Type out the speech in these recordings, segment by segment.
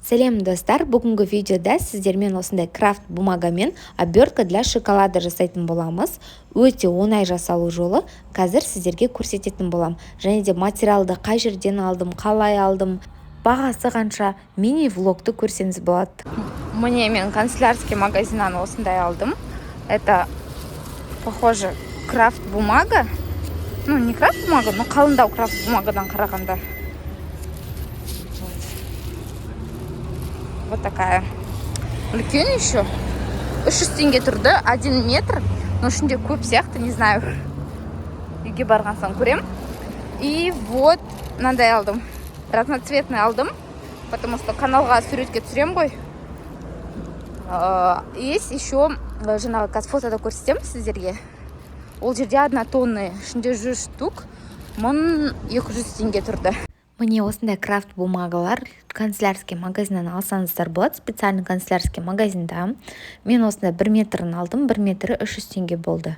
Сәлем, достар! Бүгінгі видеода сіздермен осындай крафт бумагамен обертка для шоколада жасайтын боламыз. Өте оңай жасалу жолы қазір сіздерге көрсететін болам. Және де материалды қай жерден алдым, қалай алдым, бағасы қанша, мини влогты көрсеңіз болады. Міне, мен канцелярский магазиннан осындай алдым. Это, похоже, крафт бумага. Ну, не крафт бумага, но қалыңдау крафт бумагадан қарағанда. Вот. Вот такая. Үлкен еще. 300 теңге тұрды, 1 метр. Но ішінде көп сияқты, не знаю. Үйге барған соң көрем. И вот мынандай алдым. Разноцветный алдым. Потому что каналға суретке түсірем ғой. Есть еще жаңағы, қазір фотода көрсетемін сіздерге. Ол жерде однотонный, ішінде 100 штук, 1200 теңге тұрды. Міне, осындай крафт бумагалар канцелярский магазиннен алсаңыздар болады, специальный канцелярский магазинда. Мен осындай 1 метрін алдым, 1 метрі 300 теңге болды.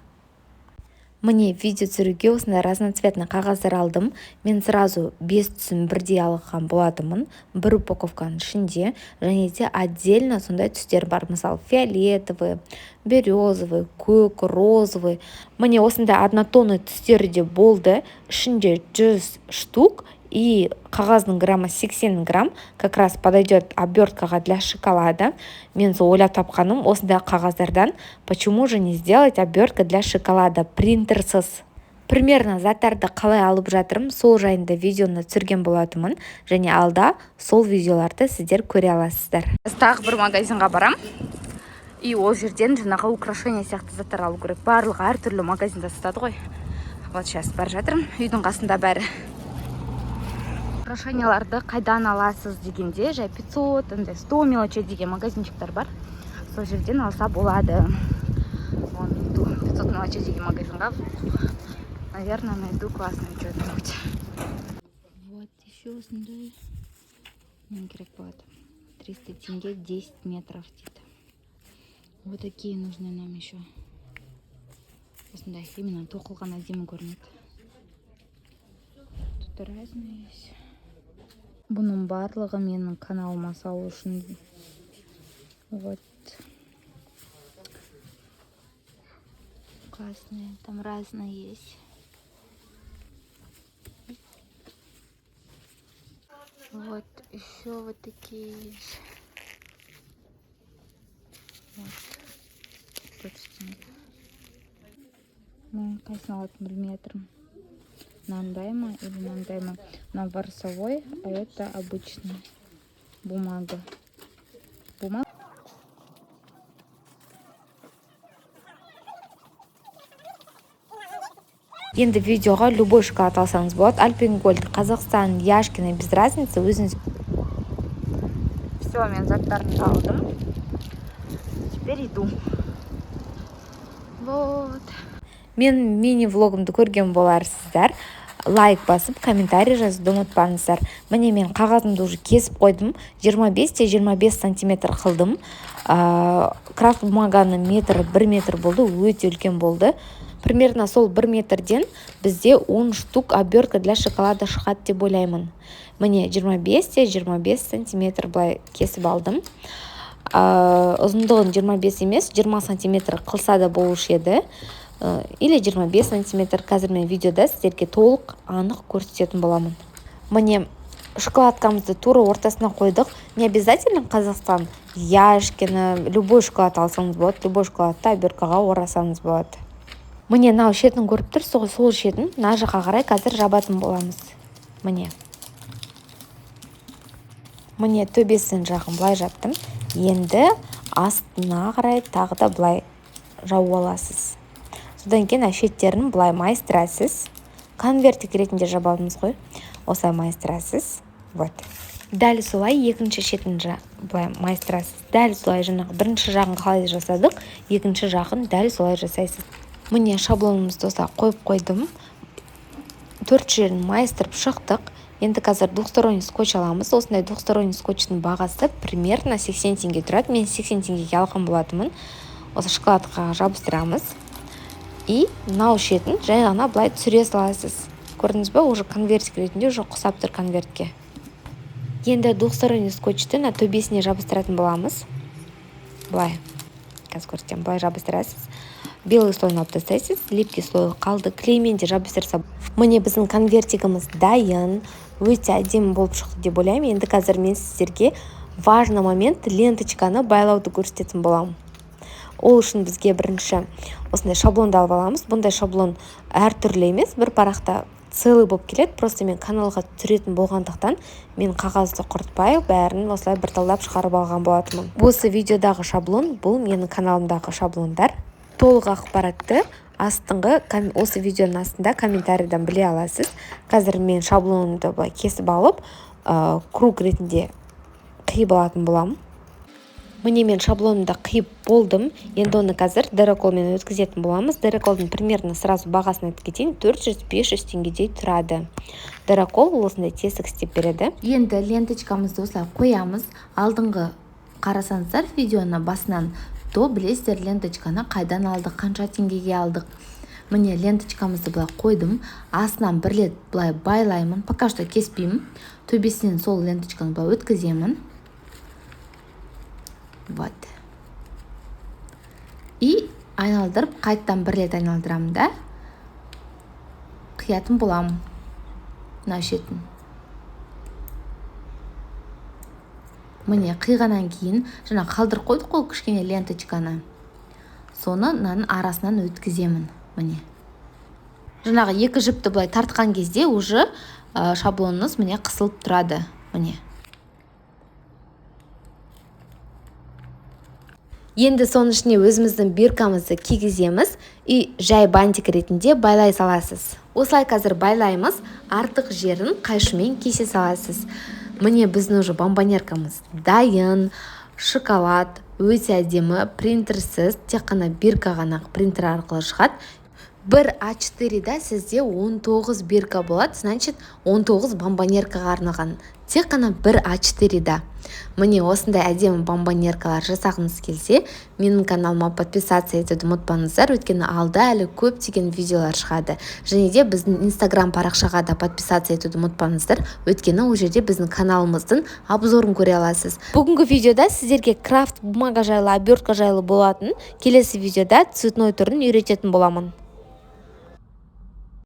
Міне, видео түсіруге осындай разноцветный қағаздар алдым. Мен сразу бес түсін бірдей алған болатынмын бір упаковканың ішінде. Және де отдельно сондай түстер бар, мысалы, фиолетовый, березовый, көк, розовый. Міне, осындай однотонный түстері де болды. Ішінде 100 штук, и қағаздың граммы 80 грамм, как раз подойдет оберткаға для шоколада. Мен сол ойлап тапқаным, осындай қағаздардан почему же не сделать обертка для шоколада принтерсіз? Примерно заттарды қалай алып жатырмын, сол жайында видеоны түсірген болатынмын және алда сол видеоларды сіздер көре аласыздар. Тағы бір магазинға барам. И ол жерден жаңағы украшение сияқты заттар алу керек. Барлығы әртүрлі магазинда сатады ғой. Вот сейчас бара жатырмын. Үйдің қасында бәрі. Украшенияларды қайдан аласыз дегенде, жай 500, андай 100 мелочей деген магазинчиктер бар, сол жерден алса болады. Вон иду 500 мелочей деген магазинға, наверное, найду классное что-нибудь. Вот еще осындай мне керек болады. 300 тенге 10 метров дейді. Вот такие нужны нам еще. Осындай именно тоқылған әдемі көрінеді. Тут разные есть. Бұның барлығы менің каналыма салу үшін. Вот классные, там разные есть. Вот еще вот такие есть. Вот 400 теңге. Мен қайсысын алатынын білмей жатырмын, мынандай ма или мынандай ма. Мына ворсовой, а это обычный бумага, бумага. Енді видеоға любой шоколад алсаңыз болады: Альпен Гольд, Қазақстан, Яшкино, без разницы, өзіңіз. Все, мен заттарымды алдым, теперь иду. Вот. Мен мини влогымды көрген боларсыздар. Лайк басып, комментарий жазуды ұмытпаңыздар. Міне, мен қағазымды уже кесіп қойдым, 25 те 25 сантиметр қылдым. Крафт бумаганың метрі 1 метр болды, өте үлкен болды. Примерно сол 1 метрден бізде 10 штук обертка для шоколада шығады деп ойлаймын. Міне, 25 те 25 сантиметр былай кесіп алдым. Ұзындығын 25 емес, 20 сантиметр қылса да болушы еді или 25 сантиметр. Қазір мен видеода сіздерге толық анық көрсететін боламын. Міне, шоколадкамызды тура ортасына қойдық. Не обязательно Қазақстан, Яшкино, любой шоколад алсаңыз болады, любой шоколадты оберткаға орасаңыз болады. Міне, мынау шетін көріп тұрсыз ғой, сол шетін мына жаққа қарай қазір жабатын боламыз. Міне, міне, төбесін жағын былай жаптым. Енді астына қарай тағы да былай жауып аласыз. Содан кейін шеттерін былай майыстырасыз, конвертик ретінде жабамыз ғой, осылай майыстырасыз. Вот дәл солай екінші шетін былай майыстырасыз. Дәл солай, жаңағы бірінші жағын қалай жасадық, екінші жағын дәл солай жасайсыз. Міне, шаблонымызды осылай қойып қойдым, төрт жерін майыстырып шықтық. Енді қазір двухсторонний скотч аламыз. Осындай двухсторонний скотчтың бағасы примерно 80 теңге тұрады, мен 80 теңгеге алған болатынмын. Осы шоколадқа жабыстырамыз и мынау шетін жай ғана былай түсіре саласыз. Көрдіңіз ба, уже конвертик ретінде, уже ұқсап тұр конвертке. Енді двухсторонний скотчты мына төбесіне жабыстыратын боламыз. Былай, қазір көрсетемін. Былай жабыстырасыз. Белый слойын алып тастайсыз, липкий слой қалды. Клеймен де жабыстырса. Міне, біздің конвертигіміз дайын. Өте әдемі болып шықты деп ойлаймын. Енді қазір мен сіздерге важный момент, ленточканы байлауды көрсететін боламын. Ол үшін бізге бірінші осындай шаблонды алып аламыз. Бұндай шаблон әртүрлі емес, бір парақта целый болып келеді. Просто мен каналға түсіретін болғандықтан, мен қағазды құртпай, бәрін осылай бір талдап шығарып алған болатынмын. Осы видеодағы шаблон — бұл менің каналымдағы шаблондар. Толық ақпаратты астыңғы, осы видеоның астында комментарийдан біле аласыз. Қазір мен шаблонымды былай кесіп алып, круг ретінде қиып алатын боламын. Міне, мен шаблонымды қиып болдым. Енді оны қазір дыроколмен өткізетін боламыз. Дыроколдың примерно, сразу бағасын айтып кетейін, 400-500 теңгедей тұрады. Дырокол ол осындай тесік істеп береді. Енді ленточкамызды осылай қоямыз. Алдыңғы қарасаңыздар видеоны басынан, то білесіздер, ленточканы қайдан алдық, қанша теңгеге алдық. Міне, ленточкамызды былай қойдым, астынан бір рет былай байлаймын. Пока что кеспеймін. Төбесінен сол ленточканы былай өткіземін. Вот, и айналдырып, қайтадан бір рет айналдырамын да, қиятын боламын мына шетін. Міне, қиғаннан кейін жаңа қалдырып қойдық қой кішкене ленточканы, соны мынаның арасынан өткіземін. Міне, жаңағы екі жіпті былай тартқан кезде уже шаблоныңыз, міне, қысылып тұрады. Міне. Енді соның ішіне өзіміздің биркамызды кигіземіз и жай бантик ретінде байлай саласыз. Осылай қазір байлаймыз, артық жерін қайшымен кесе саласыз. Міне, біздің уже бомбонеркамыз дайын. Шоколад, өте әдемі, принтерсіз, тек қана бирка ғана принтер арқылы шығады. Бір А4-да сізде 19 бирка болады, значит, 19 бомбонеркаға арналған. Тек қана бір А4-да. Міне, осындай әдемі бомбонеркалар жасағыңыз келсе, менің каналыма подписаться етуді ұмытпаңыздар, өйткені алда әлі көптеген видеолар шығады. Және де біздің Инстаграм парақшаға да подписаться етуді ұмытпаңыздар, өйткені ол жерде біздің каналымыздың обзорын көре аласыз. Бүгінгі видеода сіздерге крафт бумага жайлы, обертка жайлы болатын. Келесі видеода цветной түрін үйрететін боламын.